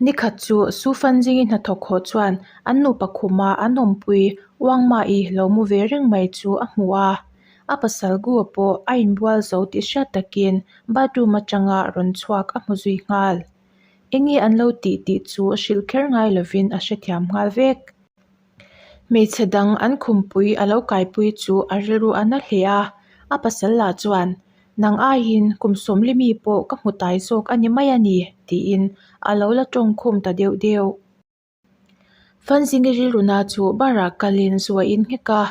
Nikhat chu Su Fanjingi hnathawk haw chuan an nupa khuma an awmpui Wang Ma-i lo mu ve reng mai chu a hmu a. A pasal Gu-a pawh a inbual zo tih hriat takin bathroom atanga rawn chhuak a hmu zui nghal. Enge an lo tih tih chu hrilh kher ngai lovin a hrethiam nghal vek. Hmeichhe dang an khumpui a lo kaipui chu a rilru a na hle a, a pasal lah chuan, Nang aiin kum sawmli mi pawh ka hmu tai zawk a ni mai a ni, tiin a lo la tawngkhum ta deuh deuh. Fanzingi rilruna chu barah kalin zu a innghek a,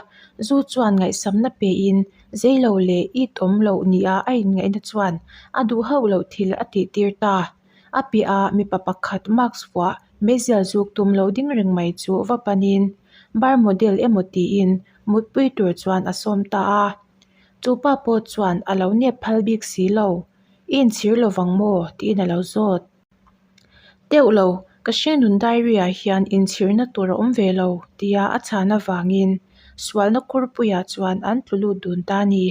zu chuan ngaihsamna pein zeilo leh it awm loh nia a inngaihna chuan a duh hauh loh thil a tihtir ta. A piahah mipa pakhat mask vuah meizial zuk tum lo ding reng mai chu va panin bar model emaw tiin mutpui tur chuan a sawm ta a. Chu pa pawh chuan a lo nep phal bik si lo, I inchhir lovang maw? tiin a lo zawt. Teuh lo, ka hringnun diary ah hian inchhirna tur a awm ve lo tia a chhan avangin sualna kurpuiah chuan an tlu lut dun ta a ni.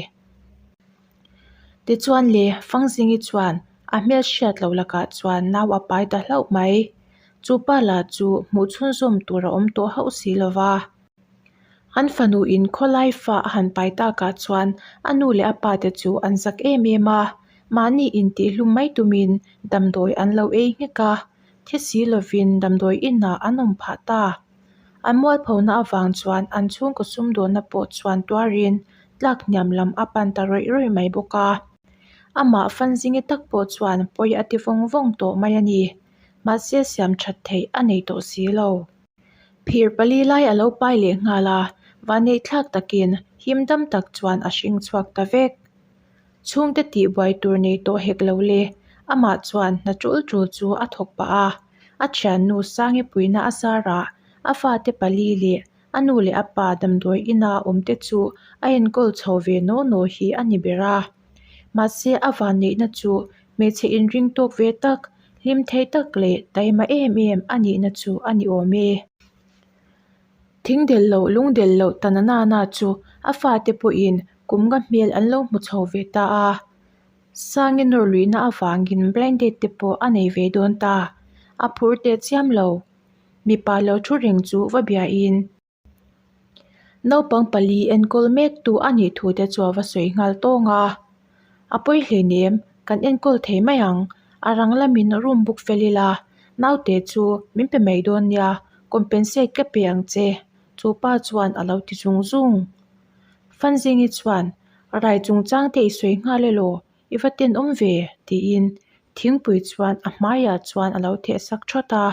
Tichuan le, Fangzingi chuan a hmel hriat loh lakah chuan nau a pai ta hlauh mai. Chu pa lah chu hmuh chhunzawm tur a awm tawh hauh si lo va. An fanu in khawlai fa a han pai takah chuan a nu leh a pa te chu an zak em em a, mahni intihhlum mai tumin damdawi an lo ei nghek a, thi si lovin damdawi inah an awm phah ta. An mualphona avang chuan an chhungkaw sumdawnna pawh chuan tuarin tlak hniam lam a pan ta rawih rawih mai bawk a. Amah Fanzingi tak pawh chuan pawi a ti vawng vawng tawh mai a ni. Mahse siam that theih a nei tawh si lo. Phir pali lai a lo pai leh nghal a, vanneihthlak takin him dam tak chuan a hring chhuak ta vek. Chhungte tihbuai tur nei tawh hek lo le, amah chuan hna tul tul chu a thawk pah a, a thiannu Sangi puihna a zarah a fate pali leh a nu leh a pa damdawi ina awm te chu a enkawl chho ve naw naw hi a ni ber a. Mahse a vanneihna chu hmeichhe inring tawk ve tak, hlim thei tak leh taima em em a nihna chu a ni awm e. Thing delh loh lung delh loh ta na na na chu a fate pawhin kum nga hmel an lo hmu chho ve ta a. Sangi nawr luihna avangin blind date te pawh a nei ve dawn ta. A phur teh chiam lo. Mipa lo thu reng chu va biain. Naupang pali enkawl mek tu a nih thu te chu a va sawi nghal tawng a. A pawi hleinem, kan enkawl thei mai ang. A rang lamin room book fel ila, naute chu min pe mai dawn nia, compensate ka pe ang che, chu pa chuan a lo ti zung zung. Fanzingi chuan, Rai chungchang te i sawi nghal elaw, i va tenawm ve, tiin thingpui chuan a hmaiah chuan a lo theh sak thawt a.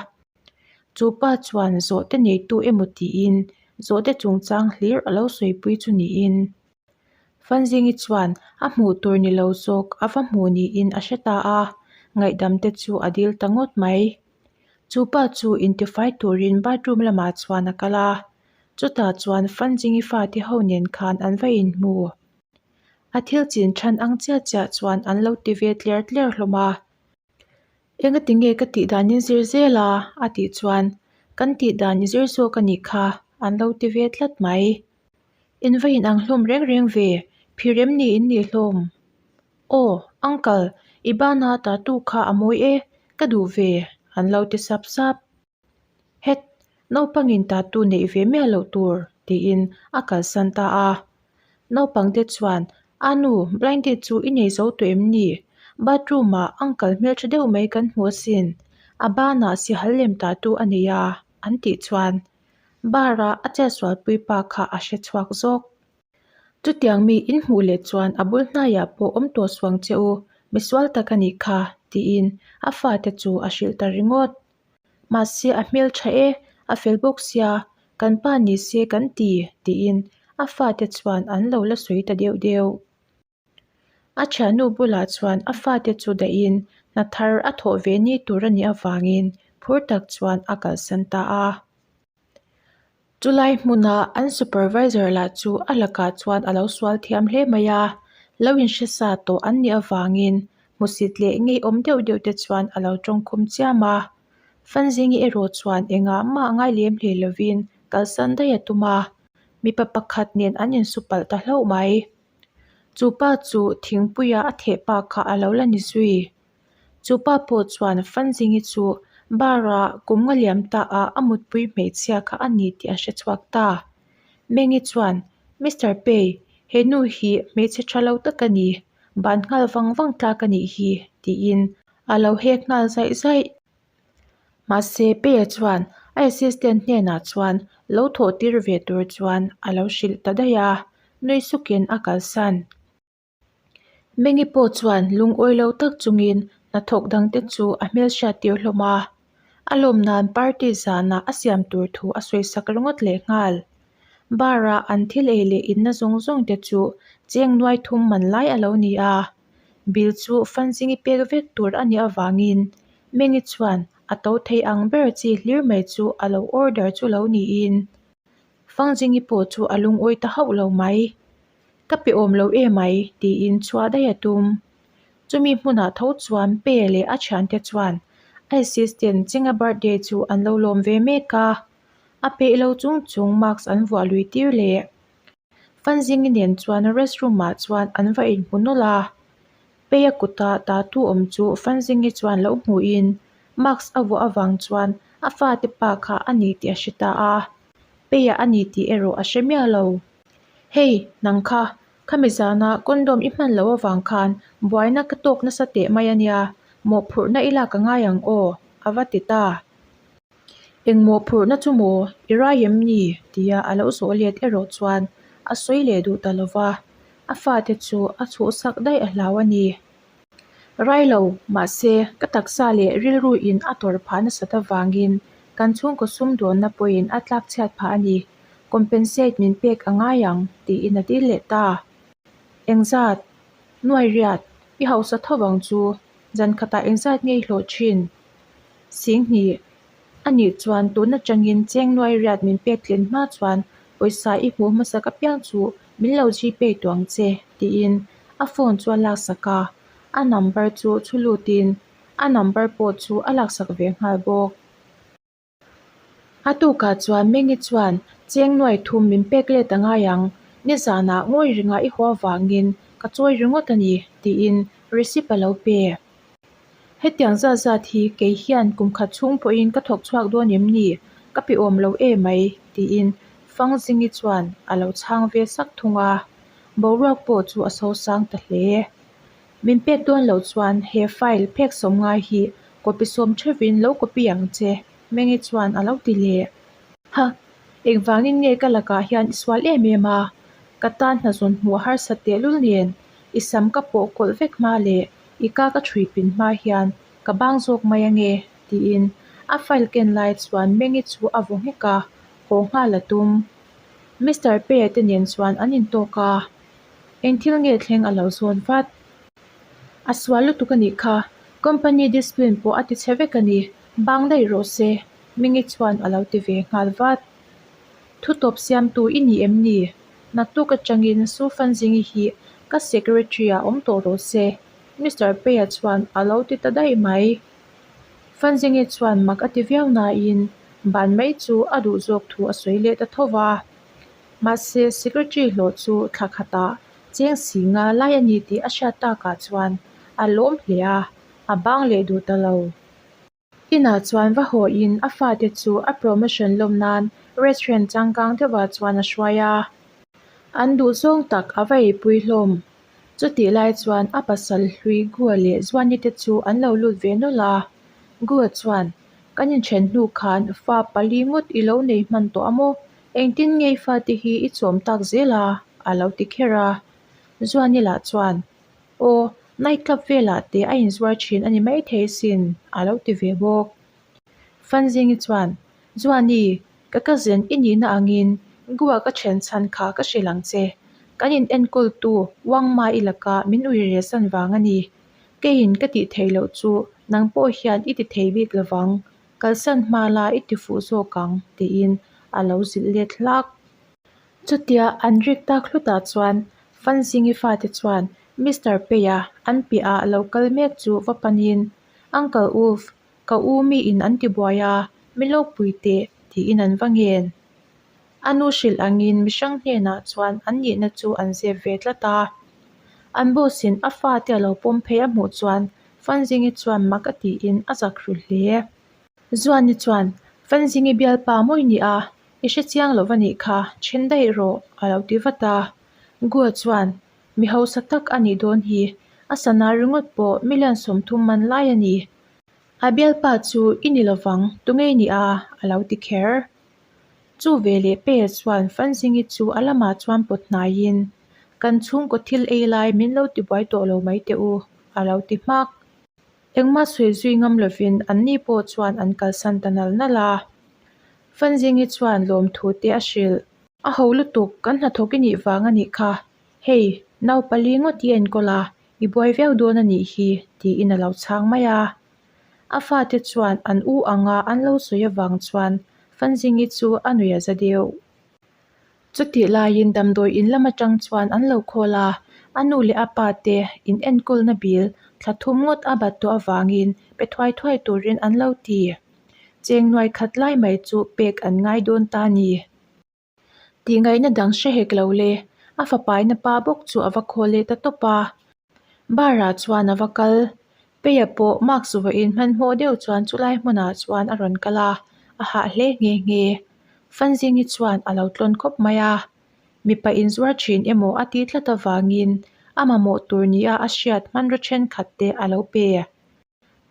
Chu pa chuan zawhte neitu emaw tiin zawhte chungchang hlir a lo sawipui chu niin Fanzingi chuan a hmuh tur ni lo zawk a va hmuh niin a hre ta a, ngaihdam te chu a dil ta ngawt mai. Chu pa chu intifai turin bathroom lamah chuan a kal a, chutah chuan Fanzingi fate ho nen khan an va inhmu. A thil chin than ang chiah chiah chuan an lo ti ve tler tler hlawm a. Engati nge ka tih dan in zir zel a? a tih chuan, Kan tih dan i zir zawk a nih kha, an lo ti ve tlat mai. In va in ang hlawm reng reng ve, phir em ni in nih hlawm? Aw, uncle, i bana tattoo kha a mawi e, ka duh ve, an lo ti sap sap. Het, naupangin tattoo neih ve miah loh tur, tiin a kalsan ta a. Naupangte chuan, A nu, blind date chu i nei zo tawh em ni? Bathroom-ah uncle hmeltha deuh mai kan hmu asin, a banah sihal lem tattoo a nei a, an tih chuan bar-a a chetsualpui pa kha a hre chhuak zawk. Chutiang mi in hmuh leh chuan a bul hnaiah pawh awm tawh suang che u, misual tak a nih kha, tiin a fate chu a hrilh ta ringawt. Mahse a hmel tha e, a fel bawk sia, kan pa ni se kan ti, tiin a fate chuan an lo la sawi ta deuh deuh. A thiannu bulah chuan a fate chu dahin hna thar a thawh ve ni tur a nih avangin phur tak chuan a kalsan ta a. Chulai hmuna an supervisor lah chu a lakah chuan a lo sual thiam hle mai a, lo inhre sa tawh an nih avangin hmusit leh ngeiawm deuh deuh te chuan a lo tawngkhum chiam a. Fanzingi erawh chuan engah mah ngai lem hle lovin kalsan daih a tum a, mipa pakhat nen an insu palh ta hlauh mai. Chu pa chu thingpuia a theh pa kha a lo la ni zui. Chu pa pawh chuan Fanzingi chu Bar-ah kum nga liam ta ah a mutpui hmeichhia kha a ni tih a hre chhuak ta. Mengi chuan, Mister Pei, he nu hi hmeichhe tha lo tak a ni, ban nghal vang vang tlak a nih hi, tiin a lo hek nghal zaih zaih. Mahse, Peia chuan a assistant hnenah chuan lo thawh tir ve tur chuan a lo hrilh ta daih a, nui sukin a kalsan. Mengi pawh chuan lungawi lo tak chungin hnathawk dangte chu a hmelhriat tir hlawm a, a lawm nan party zanah a siam tur thu a sawi sak ringawt leh nghal. Bar-a an thil ei leh inna zawng zawng te chu cheng nuai thum man lai a lo ni a, bill chu Fanzingi pek vek tur a nih avangin Mengi chuan a to thei ang ber chi hlir mai chu a lo order chu lo niin Fangzingi pawh chu a lungawi ta hauh lo mai. Ka pe awm lo e mai, tiin chhuah daih a tum. Chumi hmunah tho chuan Pe leh a thiante chuan a assistant Chinga birthday chu an lo lawm ve mek a. A peih lo chung chung mask an vuah lui tir leh. Fanzingi nen chuan restroom ah chuan an va inhmu nawlh a. Peia kuta tatu awm chu Fanzingi chuan lo hmuhin mask a vuah avang chuan a fate pa kha a ni tih a hre ta a. Peia a ni tih erawh a hre miah lo. Hei, nang kha, khami zana condom i hman loh avang khan buaina ka tawk nasa teh mai a nia, mawhphurhna i lak a ngai ang aw, a va ti ta. Eng mawhphurhna chu maw, i rai em ni? tia a lo zawh let erawh chuan a sawi leh duh ta lo va, a fate chu a chhuhsak daih a hlau a ni. Rai lo, mahse, ka taksa leh rilru in a tawrh phah nasat avangin kan chhungkaw sumdawnna pawhin a tlak chhiat phah a ni. Compensate min pek a ngai ang, tiin a dil leh ta. Engzat? Nuai riat, i hausa tho vang chu, zan khatah engzat nge i hlawh thin? Singhnih, A nih chuan tun atangin cheng nuai riat min pek tlin hma chuan pawisa i hmuh hmasak apiang chu min lo Gpay tuang che, tiin a phone chu a laksak a, a number chu chhu lutin a number pawh chu a laksak ve nghal bawk. A tukah chuan Mengi chuan cheng nuai thum min pek let a ngai ang, nizanah ngawi ringah i haw avangin ka chawi ringawt a ni, tiin receipt a lo pe. Hetiang zat zat hi kei hian kum khat chhung pawhin ka thawk chhuak dawn em ni? Ka pi awm lo e mai, tiin Fangzingi chuan a lo chhang ve sak thung a. Boruak pawh chu a sosang ta hle. Min pek dawn loh chuan he file phek sawm ngai hi copy sawm theuhin lo copy ang che, Mengi chuan a lo ti leh. Ha! Engvangin nge ka lakah hian i sual em em a? Ka tan hnazawn hmuh a harsat tehlul nen i sam ka pawh kawlh vek hma leh i ka ka chhui pin hma hian ka bang zawk mai ange tiin a file ken lai chuan Mengi chu a vaw nghek a, haw nghal a tum. Mister Pei-a te nen chuan an intawk a, eng thil nge thleng a lo zawn vat. A sual lutuk a nih kha, company discipline pawh a ti chhe vek a ni, bang daih rawh se, Mengi chuan a lo ti ve nghal vat. Thutawp siamtu i ni em ni? Naktuk atangin Su Fanzingi hi ka secretary ah awm tawh rawh se, Mister Peia chuan a lo ti ta daih mai. Fanzingi chuan mak a ti viau nain ban mai chu a duh zawk thu a sawi leh ta tho va. Mahse secretary hlawh chu thla khatah cheng si nga lai a ni tih a hriat takah chuan a lawm hle a, a bang leh duh ta lo. Inah chuan va hawiin a fate chu a promotion lawm nan restaurant changkang deuhah chuan a hruai a. An duhzawng tak a va eipui hlawm. Chutih lai chuan a pasal hlui Gua leh Zuani te chu an lo lut ve nawlh a. Gua chuan, Kan inthen hnu khan fa pali ngawt i lo nei hman tawh a maw? Engtin nge i fate hi i chawm tak zel a? a lo ti kher a. Zuani lah chuan, Aw, night club velah te a inzuar thin a ni maithei sin, a lo ti ve bawk. Fanzingi chuan, Zuani, ka cousin i nihna angin Goa ka then chhan kha ka hrilh ang che. Kan in enkawltu Wangma i laka min ui rel san vang a ni. Keiin ka tih theih loh chu nang pawh hian i ti thei bik lovang, kalsan hma la i ti fuh zawk ang, tiin a lo zilh let hlak. Chutia an rik tak hlutah chuan Fanzingi fate chuan Mister Peia an piahah lo kal mek chu va panin, Uncle Uf, ka u miin an ti buai a, mi lo pui teh, tiin an va ngen. A nu hrilh angin mihrang hnenah chuan an nihna chu an zep ve tlat a. An boss-in a fate a lo pawm phei a hmuh chuan Fanzingi chuan mak a tiin a zak hru hle. Zuani chuan, Fanzingi bialpa mawi ni a, i hre chiang lo va nih kha, then daih rawh, a lo ti vat a. Gua chuan, Mi hausa tak a nih dawn hi, a sana ringawt pawh million 30 man lai a ni. A bialpa chu i ni lovang, tunge i nih a? a lo ti kher. Chu ve leh Pea chuan Fanzingi chu a lamah chuan pawt hnaiin, Kan chhungkaw thil ei lai min lo tibuai tawh lo mai teh u, a lo ti hmak. Engmah sawi zui ngam lovin anni pawh chuan an kalsan ta nal nal a. Fanzingi chuan lawmthu te a hrilh. A ho lutuk, kan hnathawk i nih vang a nih kha. Hei, nau pali ngawt i enkawl a, i buai viau dawn a nih hi, tiin a lo chhang mai a. A fate chuan an u anga an lo sawi avang chuan Fanzingi chu a nuih a za deuh. Chutih laiin damdawi in lam atang chuan an lo khawl a, a nu leh a pa te in enkawlna bil thla thum ngawt a bat tawh avangin pe thuai thuai turin an lo ti. Cheng nuai khat lai mai chu pek an ngai dawn ta ni. Tihngaihna dang hre hek lo le, a fapaina pa bawk chu a va khawl leh ta tawp a. Bar ah chuan a va kal. Peia pawh mask vawiin hmanhmawh deuh chuan chulai hmunah chuan a rawn kal a, a hah hle nghe nghe. Fanzingi chuan a lo tlawn khawp mai a, mipa inzuar thin emaw a tih tlat avangin a mamawh tur nia a hriat hmanraw thenkhat te a lo pe.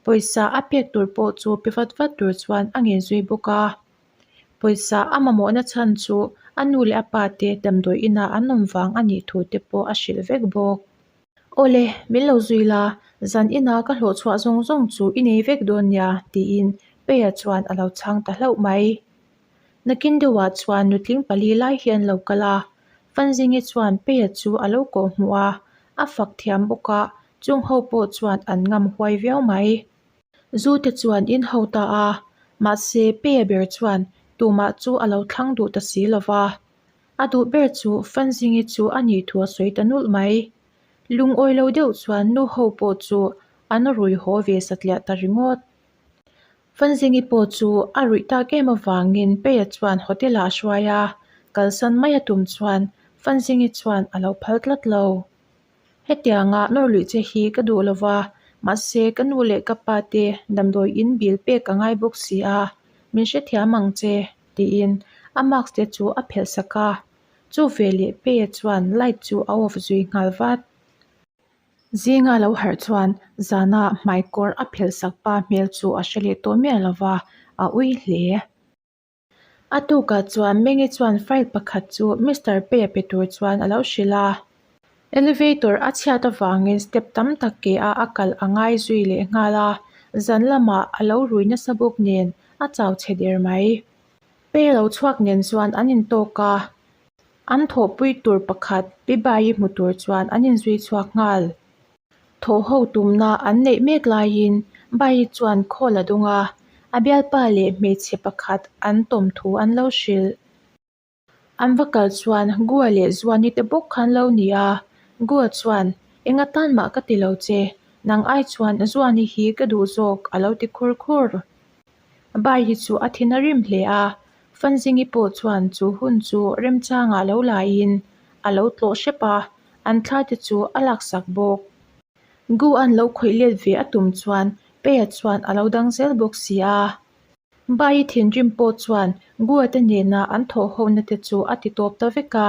Pawisa a pek tur pawh chu pe vat vat tur chuan a ngen zui bawk a. Pawisa a mamawhna chhan chu a nu leh a pa te damdawi inah an awm vang a nih thu te pawh a hrilh vek bawk. Awle, min lo zui la, zan ina ka hlawh chhuah zawng zawng chu i nei vek dawn nia, tiin Peia chuan a lo chhang ta hlauh mai. Nakin deuhah chuan nutling pali lai hi an lo kal a, Fanzingi chuan Peia chu a lo kawh hmuh a, a fak thiam bawk a, chung ho pawh chuan an ngam huai viau mai. Zu te chuan in ho ta a, mahse Peia ber chuan tumah chu a lo thlang duh ta si lo va. A duh ber chu Fanzingi chu a nih thu a sawi ta nulh mai. Lungawi lo deuh chuan nu ho pawh chu an rui haw ve satliah ta ringawt. Fanzingi pawh chu a ruih tak em avangin Peia chuan hotel ah a hruai a, kalsan mai a tum chuan Fanzingi chuan a lo phal tlat lo. Hetianga nawr luih che hi ka duh lo va, mahse ka nu leh ka pa te damdawi in bil pek a ngai bawk si a, min hrethiam ang che, tiin a mask te chu a phelh sak a. Chu veleh Peia chuan light chu a off zui nghal vat. Zinga lo harh chuan zana hmaikawr a phelh sak pa hmel chu a hre leh tawh miah lo va, a ui hle. A tukah chuan Mengi chuan file pakhat chu Mister Pei a pe tur chuan a lo hrilh a. Elevator a chhiat avangin step tam tak ke a a kal a ngai zui leh nghal a, zan lamah a lo rui nasa bawk nen a chau chhe der mai. Pei a lo chhuak nen chuan an intawk a, an thawhpui tur pakhat Pi Bayi hmu tur chuan an inzui chhuak nghal. Thawh ho tumna an neih mek laiin Bayi chuan call a dawng a, a bialpa leh hmeichhe pakhat an tawm thu an lo hrilh. An va kal chuan Gua leh Zuani te bawk khan lo ni a, Gua chuan, Eng atan mah ka ti lo che, nang ai chuan Zuani hi ka duh zawk a lo ti khur khur. Bayi chu a thin a rim hle a, Fanzingi pawh chuan chu hun chu remchangah lo laiin a lo tlawh hrep a, an thla te chu a laksak bawk. Gu an lo khawih let ve a tum chuan Peia chuan a lo dang zel bawk si a. Bayi thinrim pawh chuan Gua te nena an thawhhona te chu a ti tawp ta vek a,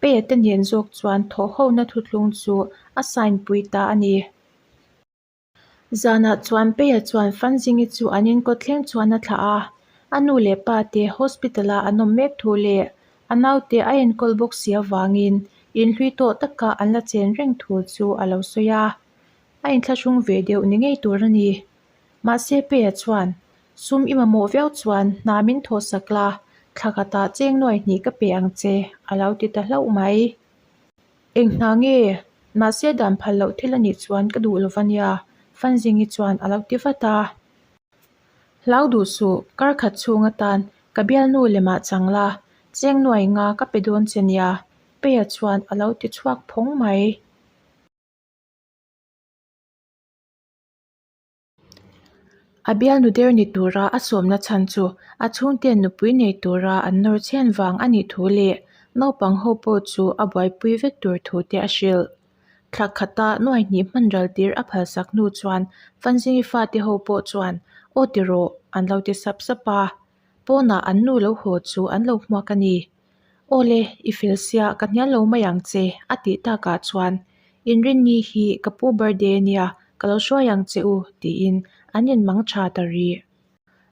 Peia te nen zawk chuan thawhhona thuthlung chu a sign pui ta a ni. Zanah chuan Peia chuan Fanzingi chu an inkawt thleng chuan a thlah a, a nu leh pa te hospital a an awm mek thu leh a naute a enkawl bawk si avangin inhlui tawh taka an la chen reng thu chu a lo sawi a, a inthlahrung ve deuh ni ngei tur a ni. Mahse Peia chuan, Sum i mamawh viau chuan hna min thawhsak la, thla khatah cheng nuai hnih ka pe ang che, a lo ti ta hlauh mai. Eng hna nge? Mahse dan phal loh thil a nih chuan ka duh lo va nia, Fanzingi chuan a lo ti vat a. Hlau duh suh, kar khat chhung atan ka bialnu lemah chang la, cheng nuai nga ka pe dawn che nia, Peia chuan a lo ti chhuak phawng mai. A bialnu der ni tura a sawmna chhan chu a chhungte'n nupui nei tura an nawr chhen vang a nih thu leh naupang ho pawh chu a buaipui vek tur thu te a hrilh. Thla khata nuai hnih hman ral tir a phalsak hnu chuan Fanzingi fate ho pawh chuan Aw ti rawh, an lo ti sap sap a. Pawnah an nu lo haw chu an lo hmuak a ni. Aw le, i fel sia ka hnial lo mai ang che, a tih takah chuan Inrinni hi ka pu birthday ania, ka lo hruai ang che u, tiin an inmang tha ta rih.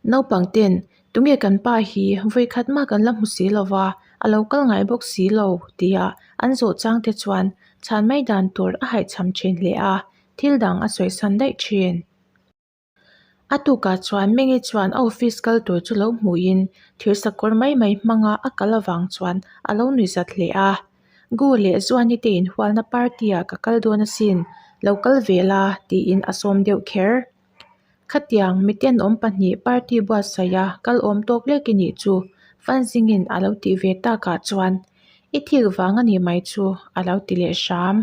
Naupang ten, Tunge kan pa hi vawikhat mah kan la hmu si lo va, a lo kal ngai bawk si lo, tia an zawh chang te chuan chhan mai dan tur a haihchham thin hle a, thil dang a sawisan daih thin. A tukah chuan Mengi chuan a office kal tur chu lo hmuhin thirsakawr mai mai hmanga a kal avang chuan a lo nuih zat hle a. Gu leh Zuani te inhualna party ah ka kal dawn asin, lo kal ve la tiin a sawm deuh kher. Khatiang mitenawm pahnih party buatsaih a kal awm tawk lek i nih chu Fanzingin a lo tih ve takah chuan i thik vang a nih mai chu a lo ti leh hram.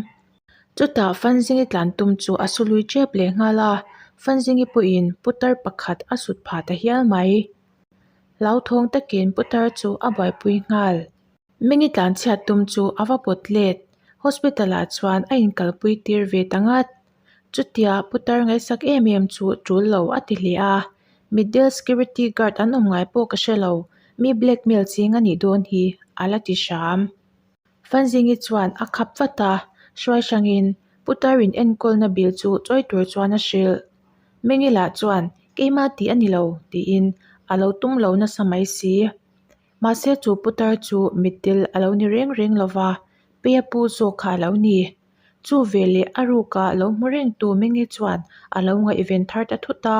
Chutah Fanzingi tlan tum chu a su lui tep leh nghal a, Fanzingi pawhin putar pakhat a sut phah ta hial mai. Hlauthawng takin putar chu a buaipui nghal. Mingi tlan chhiat tum chu a va pawt let, hospital ah chuan a inkalpui tir ve ta ngat. Chutia putar ngaihsak em em chu tul lo a ti hle a, mitdel security guard an awm ngai pawh ka hre lo, mi blackmail ching a nih dawn hi a la ti hram. Fanzingi chuan a khap vat a, hruai hrangin putar in enkawlna bill chu chawi tur chuan a hrilh. Mengila chuan keimah tih a ni lo tiin a lo tum lo nasa mai si. Mahse chu putar chu mitdel a lo ni reng reng lo va, Peia pu zawk kha a lo ni. Chu veleh a ruka lo hmu rengtu Mengi chuan a lo ngaihven thar ta thut a,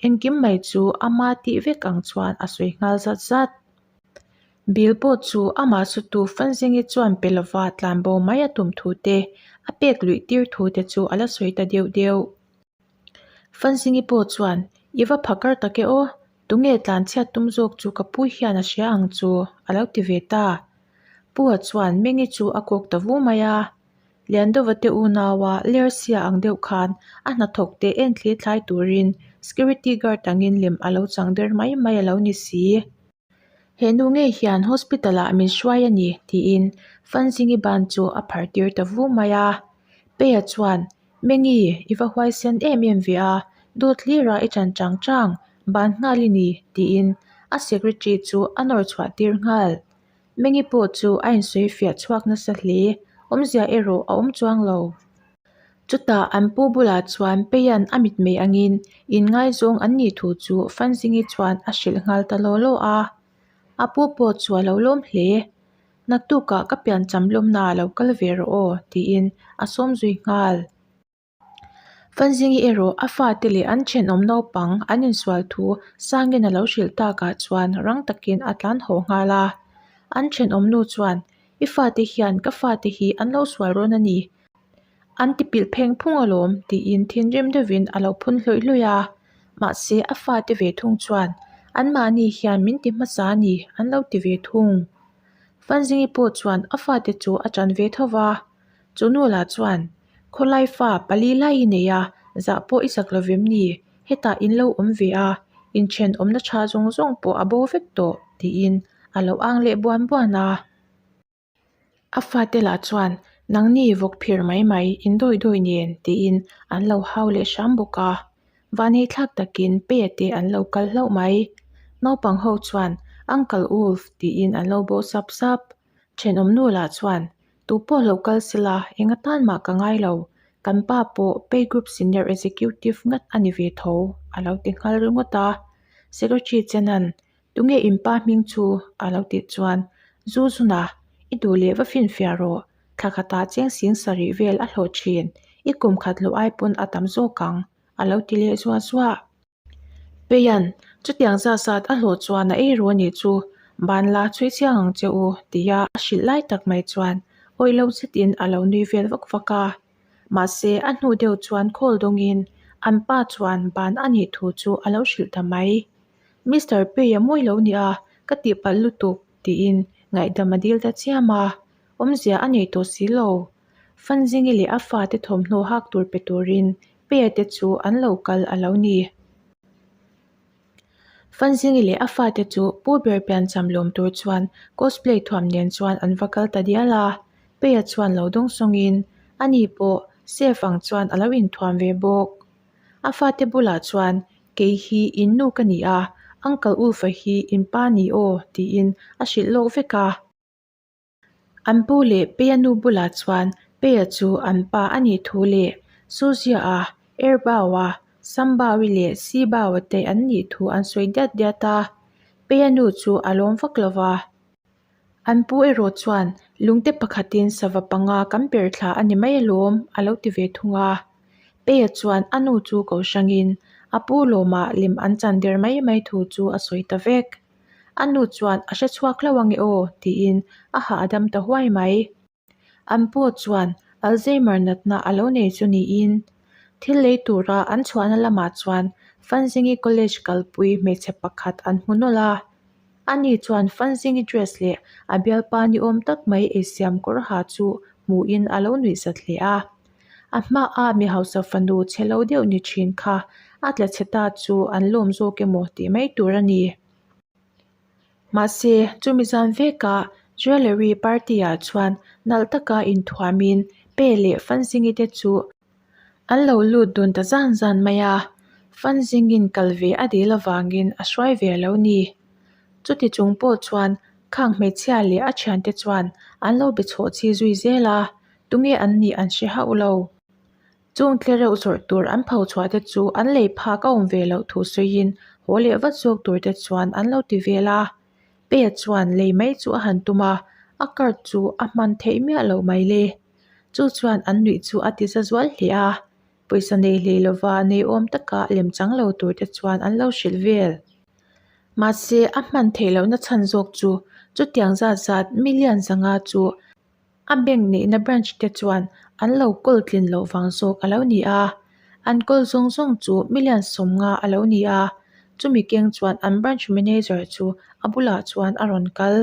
engkim mai chu ama tih vek ang chuan a sawi nghal zat zat. Bill pawh chu amah sutu Fanzingi chuan pe lova tlanbo mai a tum thu te, a pek luih tir thu te chu a la sawi ta deuh deuh. Fanzingi pawh chuan, I va phakar tak e aw, tunge tlanchhiat tum zawk chu ka pu hian a hria ang chu, a lo ti ve ta. Pu-a chuan Mengi chu a kawk ta vu mai a. Liandova te unaua Lersia ang deuh khan a hnathawk te en thli thlai turin security guard angin lem a lo chang der mai mai a lo ni si. He nu ngei hian hospital ah min hruai a ni tiin Fanzingi ban chu a phar tir ta vu mai a. Peia chuan, Mengi, i va huaisen em em ve a, dawt hlira i ṭan chang chang, ban nghal i ni tiin a secretary chu a nawr chhuah tir nghal. Mengi pawh chu a insawi fiah chhuak nasa hle, awmzia erawh a awm chuang lo. Chutah an pu bulah chuan Peian a mitmei angin inngaizawng an nih thu chu Fanzingi chuan a hrilh nghal ta law law a. A pu pawh chu a lo lawm hle. Naktukah ka piancham lawmna a lo kal ve rawh aw tiin a sawm zui nghal. Fanzingi erawh a fate leh an thenawm naupang an insual thu Sangin a lo hrilh takah chuan rang takin a tlan haw nghal a. An thenawm nu chuan I fate hian ka fate hi an lo sual rawn a ni. An ti pilh pheng phung alawm tiin thinrim deuhin a lo phun hlawih hlawih a. Mahse a fate ve thung chuan anmahni hian min ti hmasa a ni an lo ti ve thung. Fanzingi pawh chuan a fate chu a ṭan ve tho va. Chu nu lah chuan Khawlai fa pali lai i nei a, zah pawh i zak lovem ni? Hetah in lo awm ve a, inthenawmna tha zawng zawng pawh a bo vek tawh, tiin a lo ang leh buan buan a. A fate lah chuan, Nangni vawk phir mai mai, in dawi dawi nen, tiin an lo hau leh hram bawk a. Vanei thlak takin Peia te an lo kal hlauh mai. Naupang ho chuan, Uncle Wolf, tiin an lo bawh sap sap. Thenawm nu lah chuan, Tu pawh lo kal sela, eng atan mah ka ngai lo. Kan pa pawh Pay Group Senior Executive ngat a ni ve tho, a lo ti nghal ringawt a. Secretary Chenan, Tunge in pa hming chu? a lo tih chuan, Zu Zuna, i duh leh va finfiah rawh. Thla khatah cheng sing sarih vel a hlawh thin. I kum khat loh ai pawn a tam zawk ang, a lo ti leh zuah zuah. Peian, chutiang zat zat a hlawh chuan a ei ru a nih chu, ban la chhui chiang ang che u, tia a hrilh lai tak mai chuan awih lo zetin a lo nui vel vak vak a. Mahse, a hnu deuh chuan call dawngin an pa chuan ban a nih thu chu a lo hrilh ta mai. Mister Pei a mawi lo nia, ka tihpalh lutuk, tiin ngaihdam a dil ta chiam a, awmzia a nei tawh si lo. Fanzingi leh a fate thawmhnaw hak tur pe turin Peia te chu an lo kal a lo ni. Fanzingi leh a fate chu Pu ber piancham lawm tur chuan cosplay thuam nen chuan an va kal ta dial a. Peia chuan lo dawng sawngin ani pawh safe ang chuan a lo inthuam ve bawk. A fate bulah chuan. Kei hi in nu ka ni a, Uncle Ulfa hi in pa ni aw tiin a hrilh lawk vek a. An pu leh Peia nu bulah chuan Peia chu an pa a nih thu leh Suzia-a, Erbau-a, Sambau-i leh Sibau-a te an nih thu an sawi diat diat a. Peia nu chu a lawm vak lo va. An pu erawh chuan lungte pakhatin sava panga kan per thla a ni mai alawm a lo ti ve thung a. Peia chuan a nu chu ko hrangin a pu lawmah lem an chan der mai mai thu chu a sawi ta vek. A nu chuan a hre chhuak hlauh ange aw tiin a hahdam ta huai mai. An pawh chuan Alzheimer natna a lo nei chu niin thil lei tura an chhuahna lamah chuan Fanzingi College kalpui hmeichhe pakhat an hmu nawlh a. Ani chuan Fanzingi dress leh a bialpa ni awm tak mai eisiam kawr ha chu hmuhin a lo nuih zat hle a. A hmaa mi hausa fanu chhe lo deuh ni thin kha a tla chhe ta chu an lawm zawk emaw tih mai tur a ni. Mahse, chumi zan vekah jewellery party ah chuan nalh taka inthuamin Pe leh Fanzingi te chu an lo lut dun ta zan zan mai a, Fanzingin kal ve a dil avangin a hruai ve lo ni. Chuti chung pawh chuan khang hmeichhia leh a thiante chuan an lo be chhawh chi zui zel a, tunge an nih an hre hauh lo. Chung tle reuh zawrh tur an pho chhuah te chu an lei phak a awm ve loh thu sawiin haw leh vat zawk tur te chuan an lo ti vel a. Pe chuan lei mai chu a han tum a, a card chu a hman theih miah loh mai le. Chu chuan an nuih chu a ti za zual hle a, pawisa nei hlei lova nei awm taka lem chang lo tur te chuan an lo hrilh vel. Mahse a hman theih lohna chhan zawk chu chutiang zat zat million zanga chu A bank neihna branch te chuan an lo kawl tlin loh vang zawk a lo ni a, an kawl zawng zawng chu million sawmnga a lo ni a, chumi keng chuan an branch manager chu a bulah chuan a rawn kal.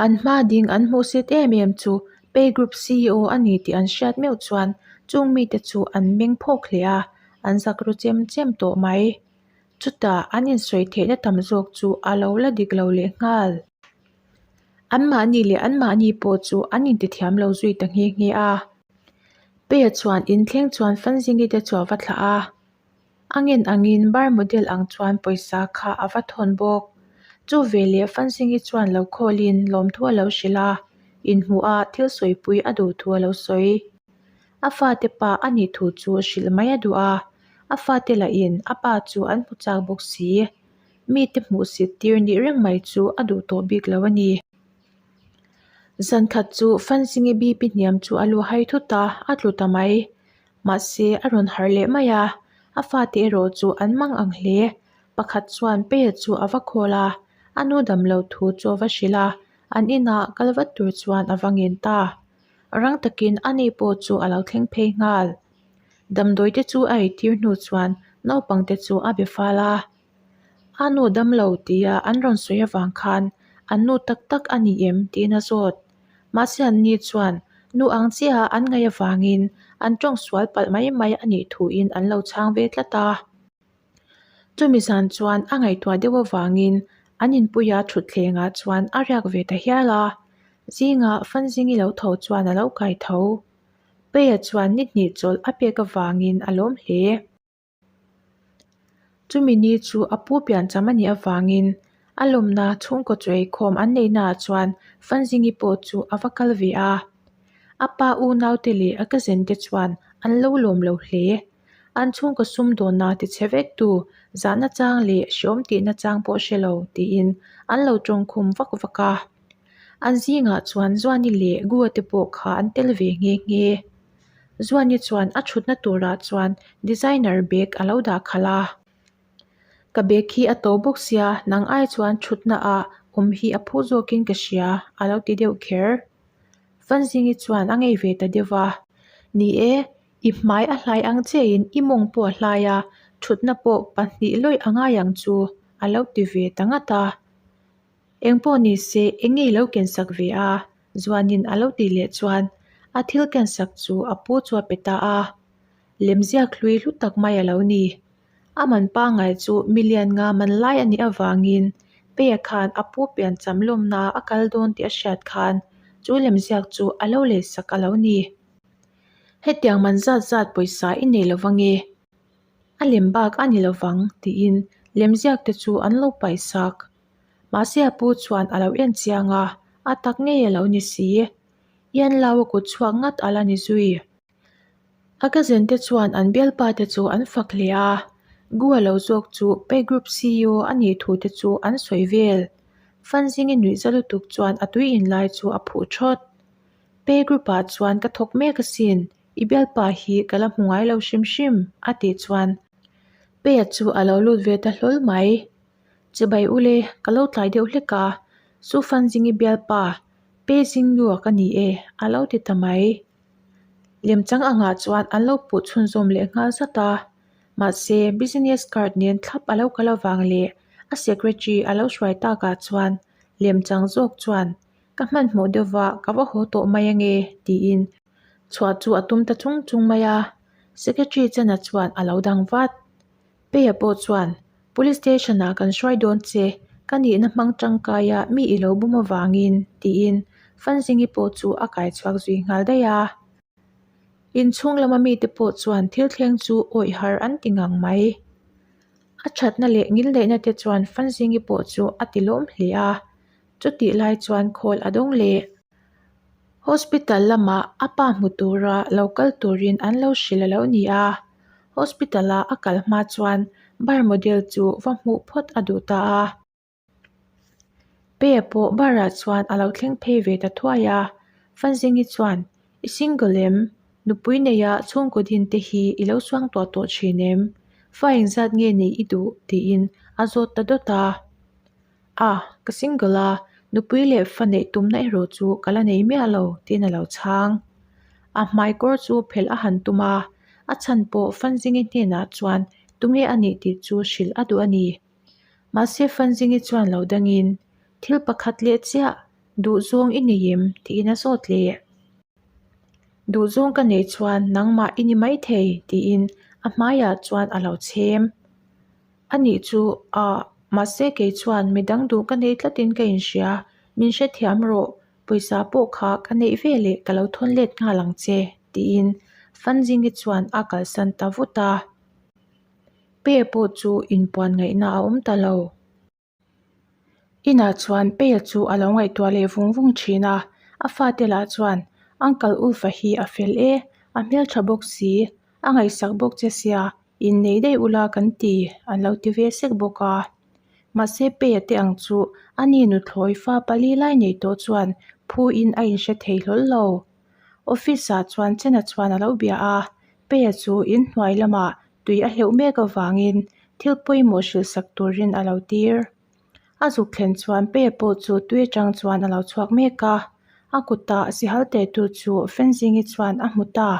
An hma ding an hmuh sit em em chu pay group ceo a ni tih an hriat meuh chuan chung mite chu an meng phawk hle a, an zak ru chem chem tawh mai. Chutah an insawi theihna tam zawk chu a lo la dik lo leh nghal. Anmahni leh anmahni pawh chu an intithiam lo zui ta nghe nghe a. Peia chuan inthleng chuan Fanzingi te chu a va thlah a. A ngen angin bar model ang chuan pawisa kha a va thawn bawk. Chu veleh Fanzingi chuan lo khawlin lawmthu a lo hrilh a, inhmuh a thil sawipui a duh thu a lo sawi. A fate pa a nih thu chu hrilh mai a duh a, a fate lahin a pa chu an hmu chak bawk si. Mite hmuhsit tir nih reng mai chu a duh tawh bik lo a ni. Zan khat chu Fansingi BP hniam chu a lu hai thut a, a tlu ta mai. Mahse, a rawn harh leh mai a, a fate erawh chu an mang ang hle. Pakhat chuan Peia chu a va khawl a, a nu dam lo thu chu a va hrilh a, an inah kal vat tur chuan a va ngen ta. Rang takin a ni pawh chu a lo thleng phei nghal. Damdawi te chu a eitir hnu chuan naupangte chu a be fal a. A nu damlo tia an rawn sawi avang khan an nu tak tak a ni em tiin a zawt. Mahse an ni chuan nu ang chiaha an ngaih avangin an tawng sual palh mai mai a nih thuin an lo chhang ve tlat a. Chumi zan chuan a ngaihtuah deuh avangin an inpuia thutthlengah chuan a riak ve ta hial a. Zingah Fanzingi lo tho chuan a lo kai tho. Peia chuan ni hnih chawlh a pek avangin a lawm hle. Chumi ni chu a pu piancham a nih avangin a lawmna chhungkaw chaw eikhawm an neihnaah chuan Fanzingi pawh chu a va kal ve a. A pa unaute leh a cousin te chuan an lo lawm lo hle. An chhungkaw sumdawnna tichhe vektu zahna chang leh hreawm tihna chang pawh hre lo tiin an lo tawngkhum vak vak a. An zingah chuan Zuani leh Gua te pawh kha an tel ve nghe nghe. Zuani chuan a thutna turah chuan designer bag a lo dah khalh a. Ka bag hi a to bawk sia, nang ai chuan thutna ah awm hi a phu zawkin ka hria a lo ti deuh kher. Fanzingi chuan a ngei ve ta deuh a. Ni e, i hmai a hlai ang chiahin i mawng pawh a hlai a, thutna pawh pahnih lawih a ngai ang chu a lo ti ve ta ngat a. Engpawh ni se eng nge i lo kensak ve a? Zuanin a lo tih leh chuan a thil kensak chu a pu chu a pe ta a. Lemziak hlui hlu tak mai a lo ni. A man pangngai chu million nga man lai a nih avangin Peia khan a pu piancham lawmna a kal dawn tih a hriat khan chu lemziak chu a lo leisak a lo ni. Hetiang man zat zat pawisa i nei lo vange? A lem bak a ni lovang tiin lemziak te chu an lo paih sak. Mahse a pu chuan a lo en chiang a, a tak ngei a lo ni si. Ian Lau a kut chhuak ngat a la ni zui. A cousin te chuan an bialpa te chu an fak hle a, Gua lo zawk chu Pay Group ceo a nih thu te chu an sawi vel. Fanzingi nuihza lutuk chuan a tui inlai chu a phuh thawt. Pay Group ah chuan ka thawk mek asin, i bialpa hi ka la hmu ngai lo hrim hrim a tih chuan Pay-a chu a lo lut ve ta hlawl mai. Chibai ule, ka lo tlai deuh hlek a, Su Fanzingi bialpa Pay Zingnua ka ni e a lo ti ta mai. Lemchang angah chuan an lo puh chhunzawm leh nghal zat a, mahse business card nen thlap a lo kal avang leh a secretary a lo hruai takah chuan lemchang zawk chuan ka hmanhmawh deuhva ka va haw tawh mai ange tiin chhuah chu a tum ta chung chung mai a, secretary chana chuan a lo dang vat. Peia pawh chuan Police station ah kan hruai dawn che, ka nihna hmang tangkaia mi i lo bum avangin tiin Fanzingi pawh chu a kai chhuak zui nghal daih a. Inchhung lama mite pawh chuan thil thleng chu awih har an ti ngang mai. A thatna leh ngilneihna te chuan Fanzingi pawh chu a ti lawm hle a, chutih lai chuan khawl a dawng leh. Hospital lamah a pa hmu tura lo kal turin an lo hrilh a lo ni a. Hospital a a kal hma chuan bar model chu va hmuh phawt a duh ta a. Pe pawh bar ah chuan a lo thleng phei ve ta thuai a. Fanzingi chuan, I single em? Nupui neia chhungkaw din te hi i lo suang tuah tawh thin em? Fa engzat nge neih i duh? tiin a zawt ta dawt a. A, ka single a, nupui leh fa neih tumna erawh chu ka la nei miah lo, tiin a lo chhang. A hmai kawr chu phelh a han tum a, a chhan pawh Fanzingi hnenah chuan tunge a nih tih chu hrilh a duh a ni. Mahse Fanzingi chuan lo dangin, Thil pakhat leh chiah, duhzawng i nei em? tiin a zawt leh. Duhzawng ka neih chuan nangmah i ni maithei, tiin a hmaiah chuan a lo chhem. A nih chu ah, mahse kei chuan midang duh ka nei tlatin ka inhria, min hrethiam rawh, pawisa pawh kha ka neih ve leh ka lo thawn let nghal ang che, tiin Fanzingi chuan a kalsan ta vut a. Pe pawh chu inpuan ngaihna a awm ta lo. Inah chuan Peia chu a lo ngaihtuah leh vung vung thin a, a fate lah chuan Uncle Ulfa hi a fel e, a hmeltha bawk si, a ngaihsak bawk che sia, innei daih ula kan ti an lo ti ve sek bawk a. Mahse Peia te ang chu a ni nuthlawi fa pali lai nei tawh chuan phu in a inhre thei hlawl lo. Office ah chuan Chena chuan a lo bia a, Peia chu inhnuai lamah tui a hleuh mek avangin thil pawimawh hrilh sak turin a lo tir. A zuk thlen chuan Peia pawh chu tui atang chuan a lo chhuak mek a, a kutah sihal tehtu chu Fenzingi chuan a hmu ta.